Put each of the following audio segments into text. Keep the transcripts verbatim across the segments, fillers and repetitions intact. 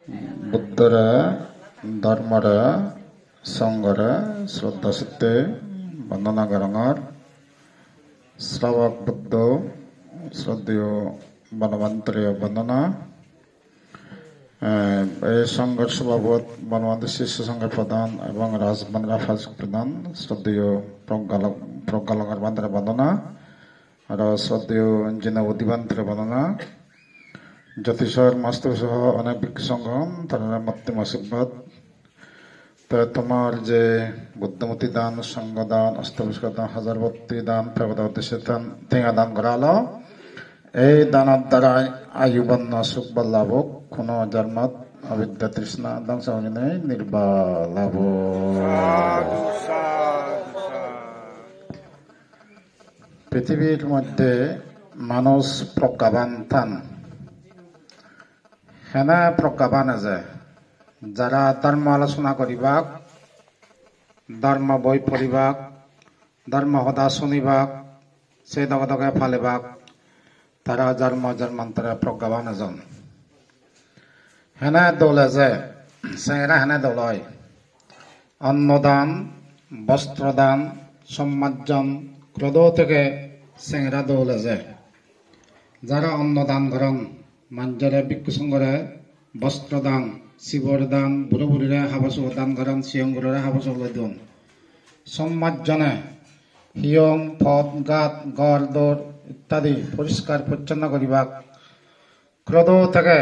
Buddhore, Dharmore, Sanghore sroddha chitte bondona gorongor. Sravak Buddho, sroddheyo Bonobhantere bondona. Eh, ei Sanghor Sabhapot Bonobhante Sisyo Sangha Pradhan ebong Rajbandra Pajak Pradhan, sroddheyo Proggalok-, Proggalongkar Bhantere bondona. Aro sroddheyo Jinabodhi Bhantere bondona. Jyotiswar Master soho onek bhikkhu songho, tarare mottim ashirbad. Te tomar je Buddho murti dan, Sangha dan, Ashtapurushkar dan, Hajar Botti dan, Pebada Uddeshe dan, tenga dan gora olo. Ei danor darai ayu, bonno, suk bal lab ok, hono jormot avidya trishna dhongso oinei nirban lab ok. Prithibir moddhe manuj proggaban tan. Hene proggaban eje? Jara dharmo alochona goribak, dharmo boi poribak, dharmo hoda sunibak, se doge doge palebak, tara jormo jormantore proggaban ejon. Hene dol eje, sengera hene dol oi? Onno dan, bostro dan, sommajjon, krodo theke sengera dol eje. Jara onno dan goron, manjore, bhikkhu songhore bostro dan, sibor dan, buro burire habor subor dan goron, siyong gurore habor subor loi don. Sommajjone hiyong, pot, gat, ghor, dor ittadi poriskar porichonno goribak. Krodo theke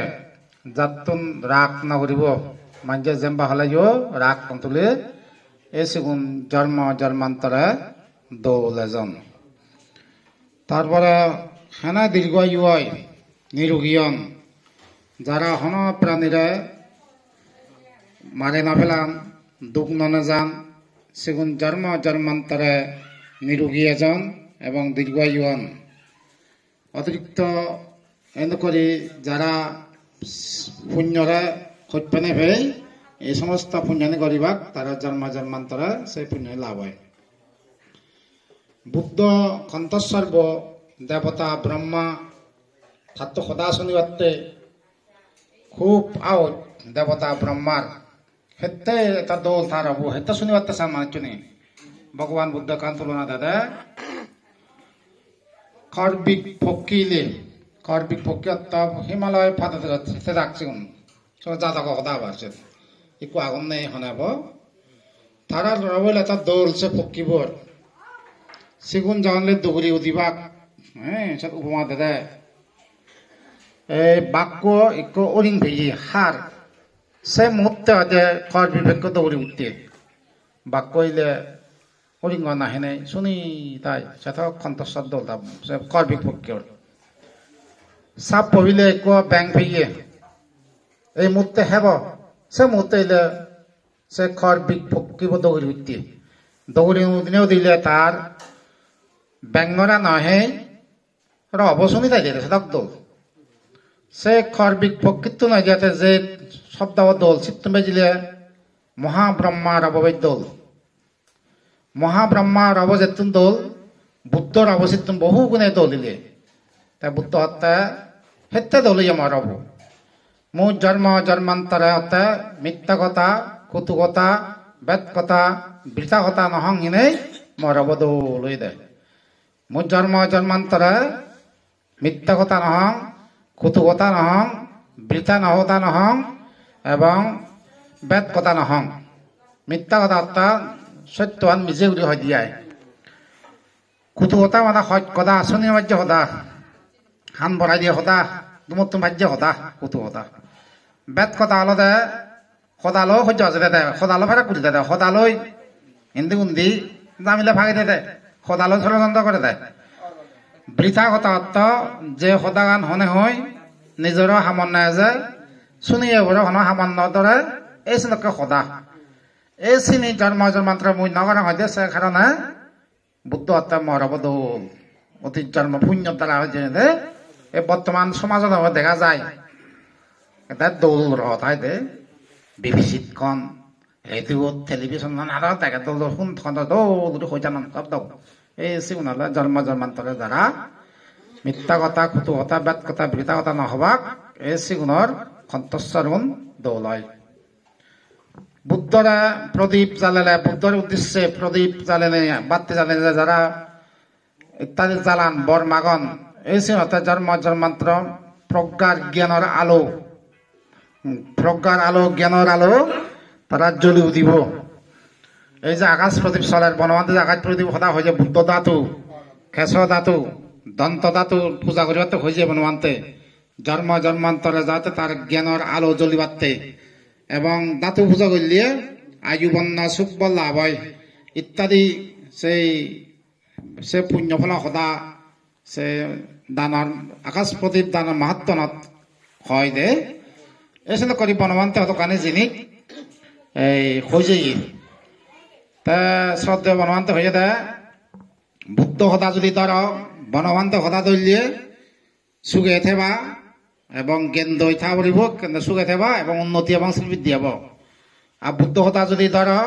jattun rag no guribo, manje jemba holeyo rag no tule, e sigun jormo jormantore dol ejon. Tar pore hene dirgo ayu oi, nirogi on? Jara hono pranire mare no pelan, duk no nejan, sigun jormo jormantore nirogi ejon ebong dirgo ayu on. Otirikto endokkori jara punyore hojpene pei, ei somosto punyani goribak, tara jormo jormantore se punyo lab oi. Buddho Kanthossorbo debota Brahma, tatto hoda sunibatte hub aoj debota Brahmar. Hette eta dol tar obo, hette sunibatte san manuchchune. Bhogoban Buddho ekkan tulona dede. Korbik pokki ile, korbik pokki otto Himalay padot sedak sigun. So jadok hoda abar se. Ikko agon nei hone bo. Tara lorabo ile ta dol se pokkibor. Sigun jahon le duguri udibak. Eh, sat upoma dede. Ei bakko ikko uring peye har. Se muhutte hoide korbik pokko duguri utte. Bakko ile uringo nahi nei, suni tai, se to Kanthosor dol ta, se korbik pokki or. Sap pobile ikko beng peye. Ei muhutte hebo, se muhutte ile se korbik pokkibo dogiri utte. Dogiri udine udile tar bengora nahi, robo suni tai de, sedok dol. Se korbik pokkittun oi jate je sobdo dol, sittun bejile Mohabrahma robo bej dol. Mohabrahma robo jettun dol, Buddho robo sittun bohu gune dol ile. Te Buddho hotte, hette dol oye mo robo. Mui jormo jormantore hotte mitta hoda, kutu hoda, bed hoda, brita hoda no hong hinei mo robo dol oye de. Mui jormo jormantore mitta hoda no hong, kutu hoda no hong, brita no hoda no hong, ebong bed hoda no hong. Mitta hoda orthat sottoan mije guri hoi de ai. Kutu hoda mane hoj hoda, suni bajje hoda, han borai diye hoda, dumottun bajje hoda, kutu hoda. Bed hoda olode hodaloi hojja hojja dede, hodaloi pera guri dede, hodaloi indi undi jamila pagi dede, hodaloi sorojontro gore de. Brita hoda ortho je hodagan hone hoi nijoro hamot no eje, suniye boro hono hamot no dore, ei senokke hoda. Ei sini jormo jormantore mui no gorong hoide se karone Buddho hotte mor obo dol. Otit jormo punyo dara hoi jeinei de. E bottoman somajot obo dega jai. Ede dol rot hai de. Bibisit kon, radio, television on aro dege dol dol hun kon dol guri hoi janon sob dol. E sigun ole jormo jormantore jara mitta hoda, kutu hoda, bed hoda, brita hoda no hobak. E sigunor konthosorun dol oi. Buddhore prodip jalele, Buddhor uddisse prodip jalene, batti jalene jara ittadi jalan bor magon, ei senotte jormo jormantro proggar gyanor alo, hmm, proggar alo, gyanor alo tara joli udibo. Ei je akas prodip soler, Bonobhante je akas prodip hoda hoye, Buddho dhatu, Keso dhatu, Donto dhatu puja guribatte hoye Bonobhante. Jormo jormantore jate tar gyanor alo jolibatte ebong dhatu puja golle ayu, borno, suk, bol lab oi ittadi sei, se punyo phola hoda se danor, akas prodip danor mahattonot hoi de. Ei senotte guri Bonobhante hodokkani jinis ei hoi jeye. Te sroddheyo Bonobhante hoye de, Buddho hoda judi dhoro, Bonobhante hoda dhoille suge theba ebong gyan doi tha poribo, kene suge theba ebong unnoti ebong sribiddhi obo. Ar Buddho hoda judi dhoro,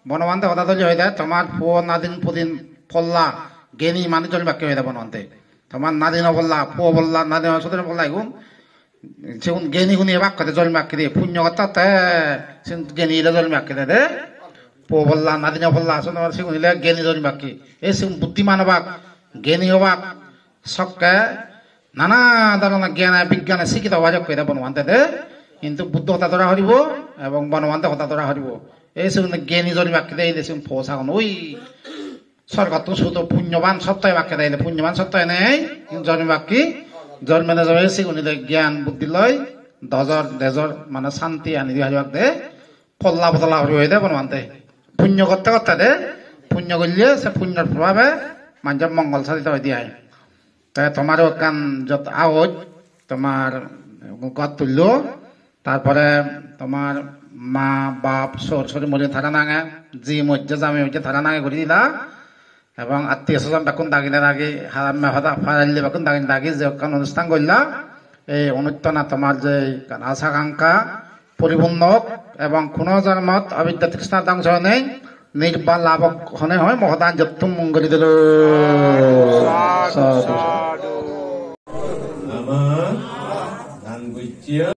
Bonobhante hoda dhoille hoide, tomar puo nadin pudin pholla gyani manuj jonmibakke hoide Bonobhante. Tomar nadino pholla, puo pholla, nadino sodino pholla igun, sigun gyani guni ebakke de, jonmibakke de, punyo gotte gotte sigun gyani ole jonmibakke de, de. Puo pholla, nadino pholla, sigun ole gyani jonmibakke. Ei sigun buddhiman obak, gyani obak, sokke nana dhoronor gyane bigyane sikkito obajokke de Bonobhante de. Hintu Buddho hoda dhora poribo ebong Bonobhante hoda dhora poribo. Ei sigun gyani jonmibakke de, ei de sigun puo sagon oi sorgottun sudo punyoban sotto ebakke de, ei de punyoban sotto enei jonmibakke, jonmene jonme sigun de gyan buddhi loi dojor dejor mane santi ani di paribak de. Pholla bodola guri hoide Bonobhante. Punyo gotte gotte de, punyo golle se punyor probabe manjor mongol sadite hoide ai. Te tomaro ekkan jot agoj, tomar ghor tullo, tar pore tomar ma, bap, sor, sori mori tara nange, ji mojje, jami mojje tara nange guri dila. Ebong attiyo sojon bekkun dagine dagi, haramme hoda paralle bekkun dagine dagi je ekkan onusthan golla, ei onusthana tomar je ekkan asa akankha poripunno ok ebong kuno jormot abidya trishna dhongso onei nirban lab ok hone hoi mo hodan jottum mongoli dilo. Sadhu. Ama dan gocche.